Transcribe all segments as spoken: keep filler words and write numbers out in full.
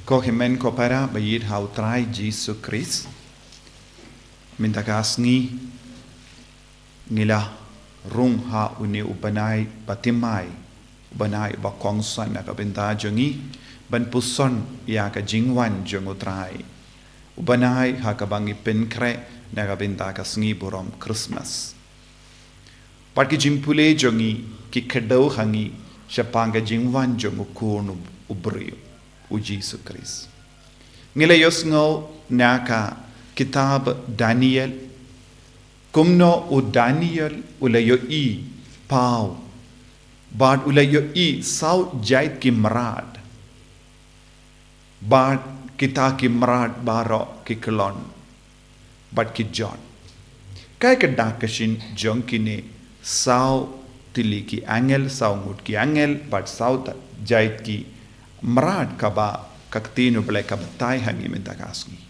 Ko hynmen ko para ba ïeit ha u Trai Jisu Khrist. Mynta ka sngi ngi la rung ha une u bnai ba thymmai, u bnai ba kongsan na ka bynta jong ngi, ban puson ïa ka jingwan jong u Trai. U bnai ha kaba ngi pynkhreh na ka bynta ka sngi burom Christmas. Bad ki jingpule jong ngi ki kdew ha ngi shaphang ka jingwan jong u Khun u briew, u Jisu Khrist. Ngi la ïohsngew na ka kitab Daniel kumno u Daniel u la ïohi paw, bad u la ïohi saw jait ki mrad. Bad kita ki mrad baroh ki kyllon bad ki jot. Kaei ka dak ka shin jong kine? Saw tylli ki angel, saw ngut ki angel bad saw jait ki mrad kaba ka Ktien U Blei ka batai ha ngi mynta ka sngi.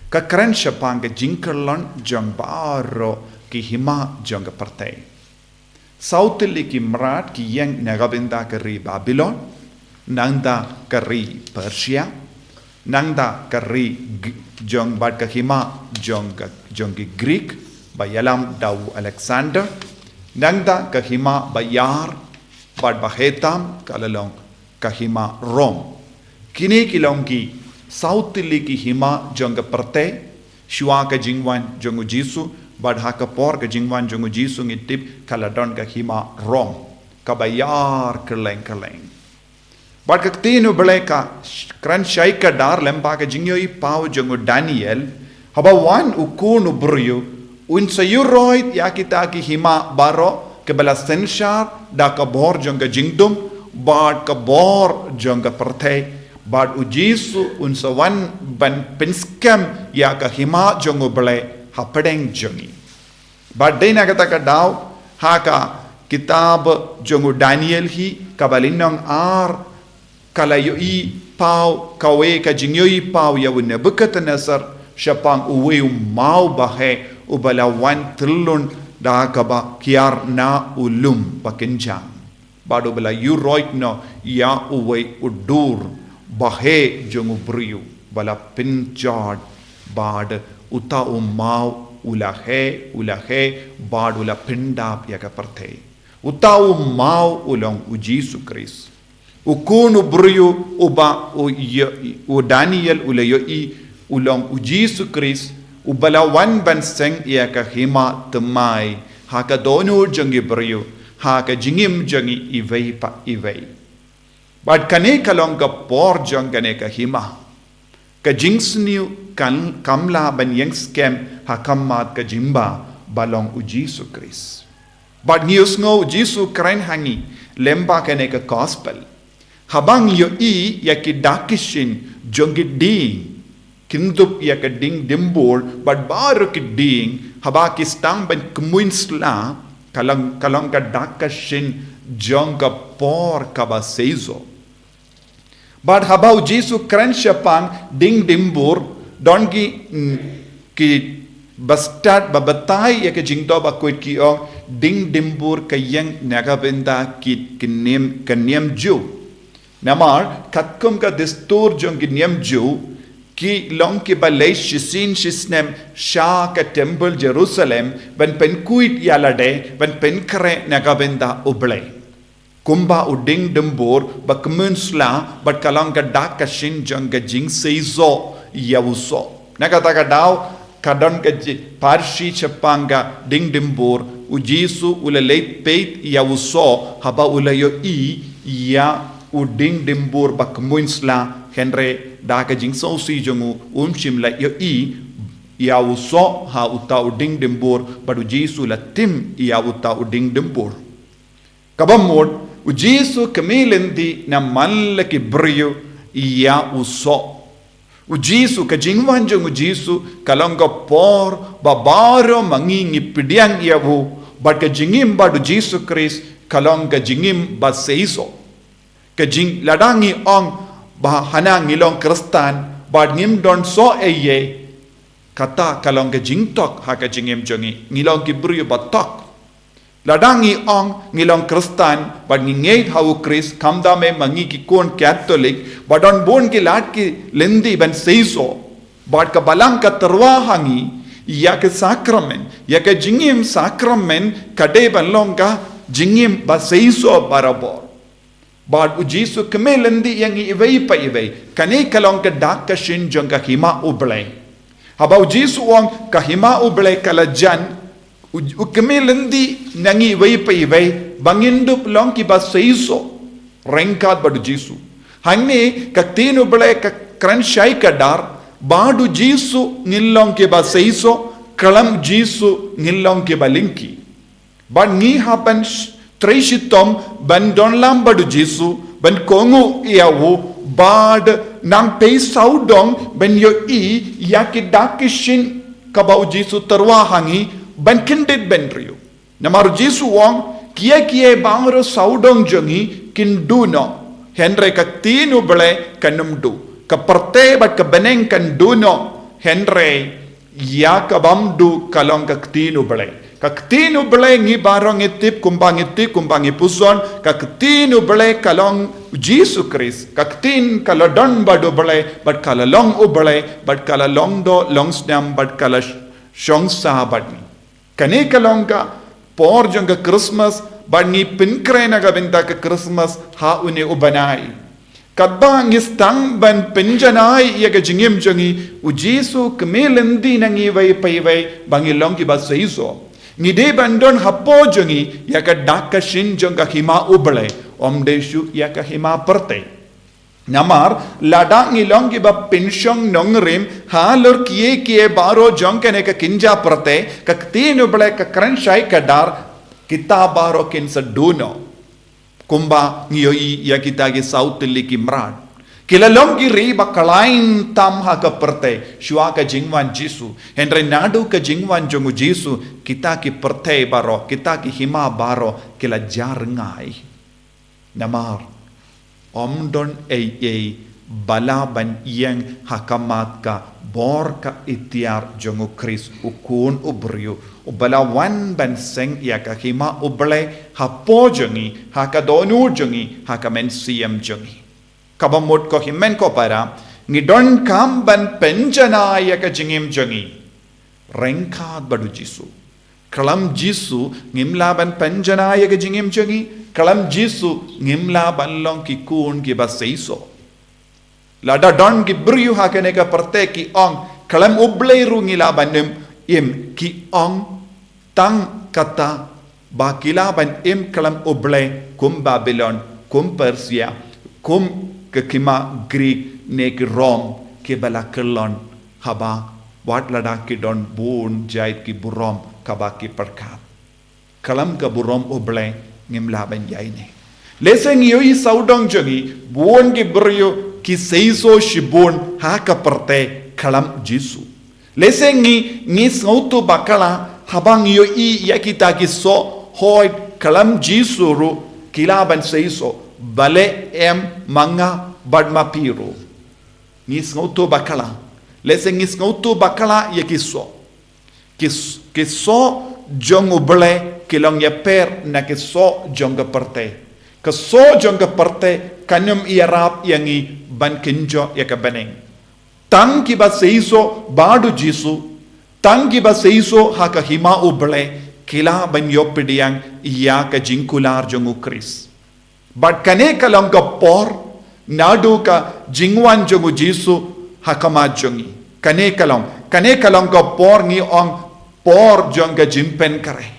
Ka kren shaphang ka jingkyllon jong baroh ki hima jong ka pyrthei. Saw tylli ki mrad ki ïeng na ka bynta ka ri Babilon, nangta ka ri Persia, nangta ka ri jong bad ka hima jong ka jong ki Greek ba ïalam da u Alexander, nangta ka hima ba ïar bad ba heh tam ka la long ka hima Rom. Kine ki long ki saw tylli ki hima jong ka pyrthei shuwa ka jingwan jong u Jisu, bad ha ka por ka jingwan jong u Jisu ngi tip ka la don ka hima Rom kaba ïar kylleng kylleng. Bad ka Ktien U Blei ka kren shai kdar lyngba ka jingïohi paw jong u Daniel, haba wan u Khun u briew, un sa ïuroit ïa kita ki hima baroh kiba la synshar da ka bor jong ka jingdum bad ka bor jong ka pyrthei, bad u Jisu un sa wan ban pynskhem ïa ka hima jong U Blei hapdeng jong ngi. Bad dei na kata ka daw ha ka kitab jong u Daniel hi, kaba lynnong ar, ka la ïohi paw kawei ka jingïohi paw ïa u Nebukadnesar shaphang uwei u maw ba heh uba la wan tyllun da kaba kiar na u lum ba kynjang. Bad uba la ïuroit noh ïa uwei u dur ba heh jong u briew ba la pynjot, bad uta u maw u la heh, u la heh bad u la pyndap ïa ka pyrthei. Uta u maw u long u Jisu Khrist. U Khun u briew uba u ïohi, u Daniel u la ïohi u long u Jisu Khrist, uba la wan ban seng ïa ka hima thymmai ha ka dohnud jong ki briew ha ka jingim jong ngi iwei pa iwei. Bad kane ka long ka por jong kane ka hima. Ka jingsniew kan kam lah ban ïeng skhem ha khmat ka jingbah ba long u Jisu Khrist. Bad ngi ïohsngew u Jisu kren ha ngi lyngba kane ka gospel. Haba ngi ïohi ïa ki dak ki shin jong ki dieng, kyndup ïa ka dieng dimbur bad baroh ki dieng, haba ki sdang ban kmuin sla, ka long, ka long ka dak ka shin jong ka por kaba seisoh. Bad haba u Jisu kren shaphang dieng dimbur, don ki, mm, ki bastad ba batai ïa ka jingdoh ba khuid, ki ong dieng dimbur ka ïeng na ka bynta ki, ki niam, ka niam Jiw. Namar katkum ka dustur jong ki niam Jiw, ki long kiba leit shisien shisnem sha ka temple Jerusalem ban pynkhuid ïa lade, ban pynkhreh na ka bynta U Blei. Kumba u dieng dimbur ba kmun sla bad ka long ka dak ka shin jong ka jingseisoh ïa u soh. Na kata ka daw ka don ka ji-, parshi shaphang ka dieng dimbur, u Jisu u la leit peit ïa u soh haba u la ïohi ïa u dieng dimbur ba kmun sla, hynrei da ka jingsngewsih jong u um shym la ïohi ïa u soh ha uta u dieng dimbur, bad u Jisu la tim ïa uta u dieng dimbur. Kaba mut, u Jisu kmie lynti namar la ki briew ïa u soh. U Jisu, ka jingwan jong u Jisu ka long ka por ba baroh ma ngi ngi pdiang ïa u, bad ka jingim bad u Jisu Khrist ka long ka jingim ba seisoh. Ka jing, lada ngi ong ba hana ngi long Khristan bad ngim don soh ei ei, kata ka long ka jingthok ha ka jingim jong ngi, ngi long ki briew ba thok. Lada ngi ong ngi long Khristan bad ngi ngeit ha u Khrist, khamtam eh ma ngi ki khun Katholik, ba don bun ki lad ki lynti ban seisoh. Bad ka Balang ka tyrwa ha ngi ïa ka sakramen, ïa ka jingim sakramen ka dei ban long ka jingim ba seisoh barabor. Bad u Jisu kmie lynti ïa ngi iwei pa iwei. Kane ka long ka dak ka shin jong ka hima U Blei. Haba u Jisu u ong ka hima U Blei ka la jan, u, u kmie lynti na ngi iwei pa iwei ba ngin dup long kiba seisoh ryngkat bad u Jisu. Hangne ka ktien U Blei ka kren shai kdar, bad u Jisu ngin long kiba seisoh, khlem u Jisu ngin long kiba lyngkhi. Bad ngi hap ban sh-, trei shitom ban don lang bad u Jisu, ban kohnguh ïa u, bad nang pei sawdong ban ïohi ïa ki dak ki shin kaba u Jisu tyrwa ha ngi ban kyndit bynriew. Namar u Jisu u ong, kiei kiei baroh sawdong jong ngi kin duh noh, hynrei ka ktien U Blei kan ym duh. Ka pyrthei bad ka bneng kan duh noh, hynrei ïa ka bym duh ka long ka ktien U Blei. Ka ktien U Blei ngi baroh ngi tip kumba ngi tip, kumba ngi puson, ka ktien U Blei ka long u Jisu Khrist. Ka ktien ka la don bad U Blei, bad ka la long U Blei, bad ka la long doh long snam, bad ka la sh-, shong sah bad ngi. Kane ka long ka por jong ka Christmas, bad ngi pynkhreh na ka bynta ka Christmas ha une u bnai. Katba ngi sdang ban pynjanai ïa ka jingim jong ngi, u Jisu kmie lynti na ngi iwei pa iwei ba ngi long kiba seisoh. Ngi dei ban don hapoh jong ngi ïa ka dak ka shin jong ka hima U Blei, ym dei shuh ïa ka hima pyrthei. Namar lada ngi long kiba pynshong nongrim halor kiei kiei baroh jong kane ka kynja pyrthei, ka ktien U Blei ka kren shai kdar, kita baroh kin sa duh noh. Kumba ngi ïohi ïa kita ki saw tylli ki mrad. Ki la long ki ri ba khlaiñ tam ha ka pyrthei shuwa ka jingwan Jisu. Hynrei naduh ka jingwan jong u Jisu, kita ki pyrthei baroh, kita ki hima baroh ki la jar ngai. Namar ym don ei ei ba lah ban ïeng ha khmat ka bor ka iktiar jong u Khrist, u Khun u briew, uba la wan ban seng ïa ka hima U Blei hapoh jong ngi, ha ka dohnud jong ngi, ha ka mynsiem jong ngi. Kaba mut ko hynmen ko para, ngi donkam ban pynjanai ïa ka jingim jong ngi ryngkat bad u Jisu. Khlem Jisu ngim lah ban pynjanai ïa ka jingim jong ngi, khlem Jisu ngim lah ban long ki khun kiba seisoh. Lada don ki briew ha kane ka pyrthei ki ong, khlem U Blei ruh ngi lah ban im, im, ki ong tang kata ba ki lah ban im khlem U Blei kum Babilon, kum Persia, kum ka hima Greek ne ki Rom kiba la kyllon, haba wat lada ki don bun jait ki burom kaba ki pyrkhat. Khlem ka burom U Blei ngim lah ban ïaineh. Lehse ngi ïohi sawdong jong ngi, bun ki briew ki seisoh shibun ha ka pyrthei khlem Jisu. Lehse ngi, ngi sngewthuh bakla haba ngi ïohi ïa kita ki soh, hooid khlem Jisu ruh ki lah ban seisoh, balei em ma nga bad ma phi ruh. Ngi sngewthuh bakla. Lehse ngi sngewthuh bakla ïa ki soh. Ki s-, ki soh jong U Blei ki long ïapher na ki soh jong ka pyrthei. Ka soh jong ka pyrthei kan ym ïarap ïa ngi ban kynjoh ïa ka bneng. Tang kiba seisoh bad u Jisu, tang kiba seisoh ha ka hima U Blei, ki lah ban ïoh pdiang ïa ka jingkular jong u Khrist. Bad kane ka long ka por, naduh ka jingwan jong u Jisu ha khmat jong ngi. Kane ka long, kane ka long ka por ngi ong por jong ka jingpynkhreh.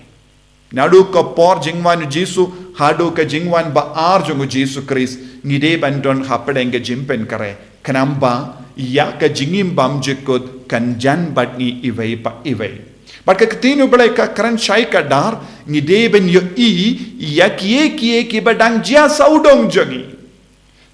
Naduh ka por jingwan u Jisu, haduh ka jingwan ba ar jong u Jisu Khrist, ngi dei ban don hapdeng ka jingpynkhreh. Khnang ba, ïa ka jingim bymjukut kan jan bad ngi iwei pa iwei. Bad ka ktien U Blei ka kren shai kdar, ngi dei ban ïohi ïa kiei kiei kiba dang jia sawdong jong ngi.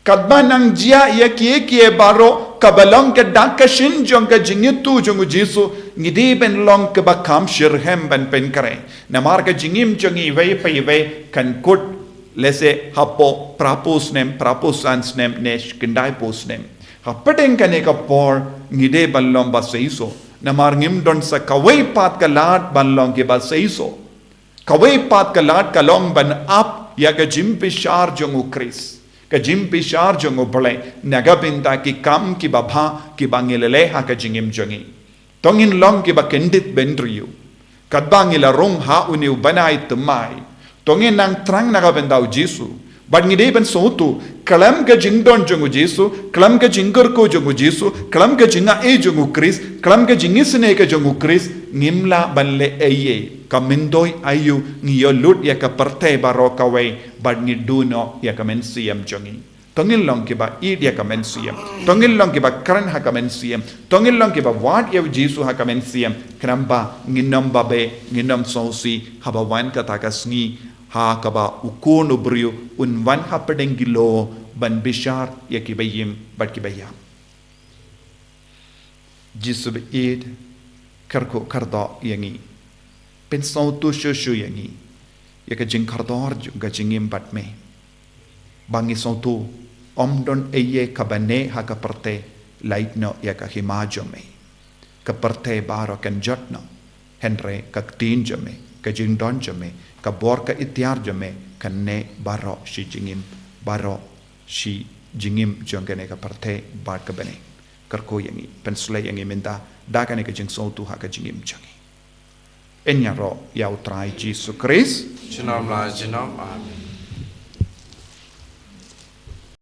Katba nang jia ïa kiei kiei baroh kaba long ka dak ka shin jong ka jingïathuh jong u Jisu, ngi dei ban long kaba kham shitrhem ban pynkhreh. Namar ka jingim jong ngi iwei pa iwei kan kut, lehse hapoh phra phew snem, phra phew san snem ne khyndai phew snem. Hapdeng kane ka por ngi dei ban long ba seisoh. Namar ngim don sa kawei pat ka lad ban long kiba seisoh. Kawei pat ka lad ka long ban ap ïa ka jingbishar jong u Khrist, ka jingbishar jong u Blei na ka bynta ki kam kiba bha kiba ngi la leh ha ka jingim jong ngi. To ngin long kiba kyndit bynriew, katba ngi la rung ha une u bnai thymmai. To ngin nang thrang na ka bynta u Jisu. Bad ngi dei ban sngewthuh, khlem ka jingdon jong u Jisu, khlem ka jingkyrkhu jong u Jisu, khlem ka jingai jong u Khrist, khlem ka jingisynei ka jong u Khrist, ngim lah ban leh ei ei. Ka myntoi aïu ngi ïoh lut ïa ka pyrthei baroh kawei bad ngi duh noh ïa ka mynsiem jong ngi. To ngin long kiba ïeit ïa ka mynsiem. To ngin long kiba kren ha ka mynsiem. To ngin long kiba wad ïa u Jisu ha ka mynsiem. Khnang ba ngin ym babe, ngin ym sngewsih, haba wan kata ka sngi ha kaba u Khun u briew un wan hapdeng ki lawm ban bishar ïa kiba im bad kiba ïap. Jisu ba ïeit, kyrkhu kyrdoh ïa ngi. Pynsngewthuh shuh shuh ïa ngi ïa ka jingkordor jong ka jingim bad me. Ba ngi sngewthuh, ym don ei ei kaba neh ha ka pyrthei lait noh ïa ka hima jong me. Ka pyrthei baroh kan jot noh, hynrei ka ktien jong me, ka jingdon jong me, ka bor ka iktiar jong me kan neh baroh shi jingim, baroh shi jingim jong kane ka pyrthei bad ka bneng. Kyrkhu ïa ngi, pynshlei ïa ngi mynta da kane ka jingsngewthuh ha ka jingim jong ngi. Yn ïaroh ïa u Trai Jisu Khrist. Junom la junom. Amen.